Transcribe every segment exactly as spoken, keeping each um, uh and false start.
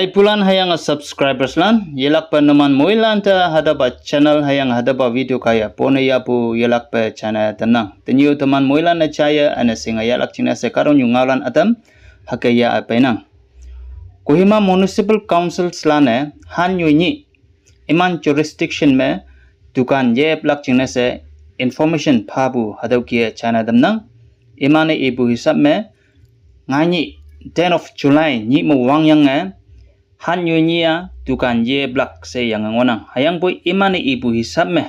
Ipulan hüyange subscribers lan, yelakpe numan moilan te hatüopa channel hüyange hatüopa video kaiye pone yahpu yelakpe china tamnang. Tenyo teman moilan-e jaiye üne shinge yahlak jingne she kahtoknyu ngaolan ütam hüke yah peinang. Kohima Municipal Councils lan-e hannyoi nyih iman jurisdiction me dukan ye-eplak jingne she information phapu hatüo kih-e china tamnang. Iman-e ipu hisab me, nganyih ten of July nyih me wangyange hannyoi nyih-a dukan ye-eplak she yange ngohnang. Hüyangpoi iman-e ipu hisab me,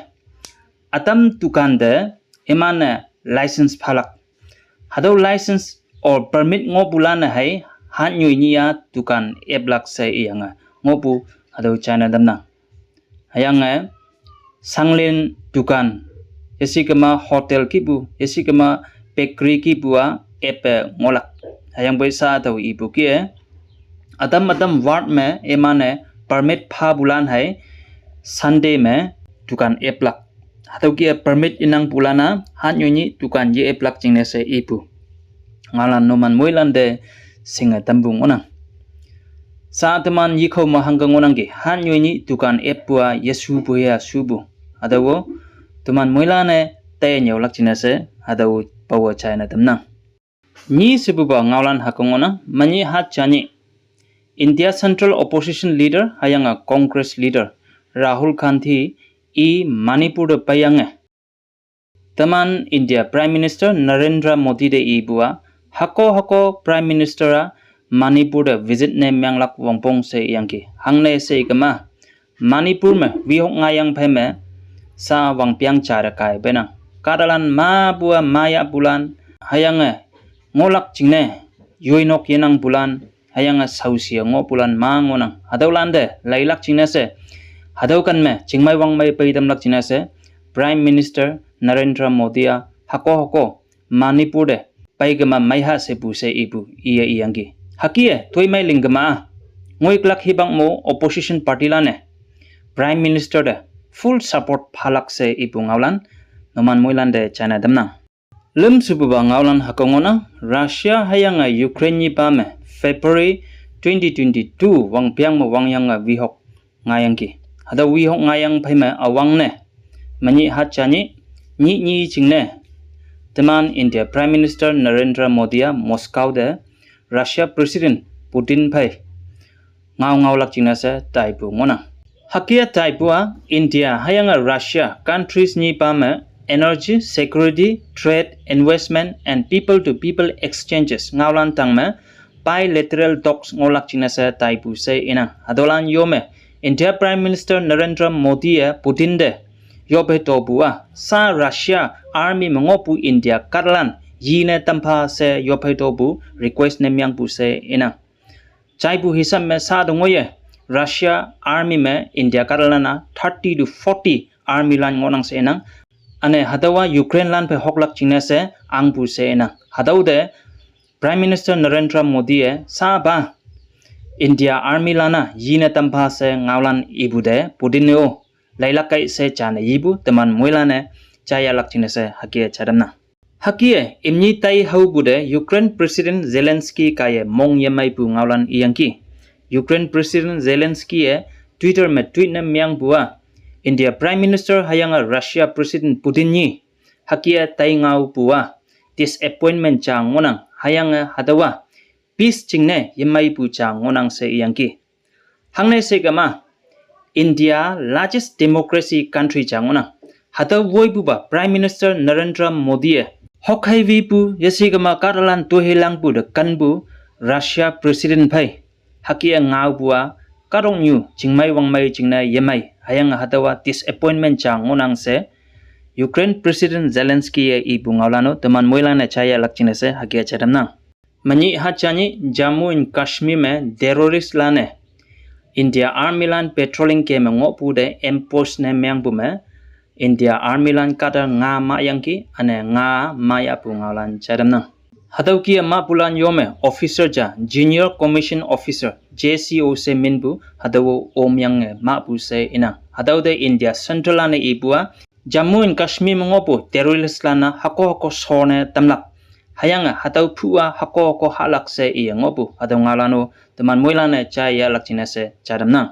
ütam dukan te iman-e license phalak. Hatüo license or permit ngohpulan-e hei hannyoi nyih-a dukan eplak she iyange ngohpu hatüo china tamnang. Hüyange shanglin dukan, yesikema hotel kihpu, yesikema bakery kihpu-a eppe ngohlak. Hüyangpoi sha hatüo ipu kih-e, ütam ütam ward me iman-e permit phapulan hei Sunday me dukan eplak. Hatüo kih-e permit yenangpulan-a hannyoi nyih dukan ye-eplak jingne she ipu ngaolan numan moilan te shinge tampu ngohnang. Sha teman yekhao me hangke ngohnangki, hannyoi nyih dukan eppu-a yeshupu ya shupu, hatüo-o teman moilan-e taiye nyüolak jingne she hatüo paowe china tamnang. Nyi shepupa ngaolan hüke ngohnang, menyih ha ja nyih India Central Opposition Leader hüyange Congress Leader Rahul Gandhi i Manipur te peiyange, teman India Prime Minister Narendra Modi te ipu-a, hüko hüko Prime Minister-a Manipur te visit ne menglak wongpong she iyangki. Hangne she kema, Manipur me wihok ngayang phei me sha wangpeng ja te kai peinang. Kahtalan mapu-a mayahpulan, hüyange ngohlak jingne yoinok yenangpulan, hüyange shaoshi-e ngohpulan ma ngohnang. Hatüolan te leilak jingne she, hatüo ken me chingmei wangmei peitamlak jingne she, Prime Minister Narendra Modi-a hüko hüko Manipur te peikema meiha shepu she ipu iye iyangki. Hüke-e toimei lingkema-a, ngoiklak hipak mo opposition party lan-e Prime Minister te full support phalak she ipu ngaolan numan moilan te china tamnang. Lüm shepupa ngaolan hüke ngohnang, Russia hüyange Ukraine nyipa me February twenty twenty-two wangpeng me wangyange wihok ngayangki. Hatüo wihok ngayang phei me üwangne, menyih ha ja nyih, nyih nyi jingne, teman India Prime Minister Narendra Modi-a Moscow te Russia President Putin phei ngao ngaolak jingne she taipu ngohnang. Hüke taipu-a India hüyange Russia countries nyipa me energy, security, trade, investment and people to people exchanges ngaolan tang me bilateral talks ngohlak jingne she taipu she inang. Hatüolan yo me India Prime Minister Narendra Modi-e Putin te yophei topu-a, sha Russia army me ngohpu India kahtalan yine tampha she yophei topu request ne mengpu she inang. Jaipu hisab me sha te ngoiye, Russia army me India kahtalan-a thirty to forty army lan ngohnang she inang. Üne hatüowa Ukraine lan phei hoklak jingne she angpu she inang. Hatüo te Prime Minister Narendra Modi-e sha pa India army lan-a yine tampha she ngaolan ipu te Putin-e-o leilak kai she jane ipu teman moilan-e jaiyahlak jingne she hüke jai tamnang. Hüke-e imni tai haopu te Ukraine President Zelensky kaiye mong yemeipu ngaolan iyangki. Ukraine President Zelensky-e Twitter me tweet ne mengpu-a, India Prime Minister hüyange Russia President Putin nyi hüke-e tai ngaopu-a disappointment ja ngohnang, hüyange hatüowa peace jingne yemeipu ja ngohnang she iyangki. Hangne she kema, India largest democracy country ja ngohnang. Hatüo woipupa Prime Minister Narendra Modi-e hokhei wipu yeshe kema kahtalan tohelangpu te kenpu Russia President phei hüke-e ngaopu-a, kahtoknyu chingmei wangmei jingne yemei, hüyange hatüowa disappointment ja ngohnang she Ukraine President Zelensky-e ipu ngaolan-o teman moilan-e jaiyahlak jingne she hüke jai tamnang. Menyih ha ja nyih Jammu and Kashmir me terrorist lan-e India army lan patrolling ke me ngohpu te ambush ne mengpu me India army lan kahta nga mahyangki, üne nga mayahpu ngaolan jai tamnang. Hatüo kih-e mahpulan yo me officer ja Junior Commission Officer, J C O she minpu, hatüo-o omyange mahpu she inang. Hatüo te India Central lan-e ipu-a, Jammu and Kashmir me ngohpu terrorist lan-a hüko hüko shone tamlak, Hüyange hatüo phu-a hüko hüko hahlak she iye ngohpu hatüo ngaolan-o teman moilan-e jaiye yahlak jingne she jai tamnang.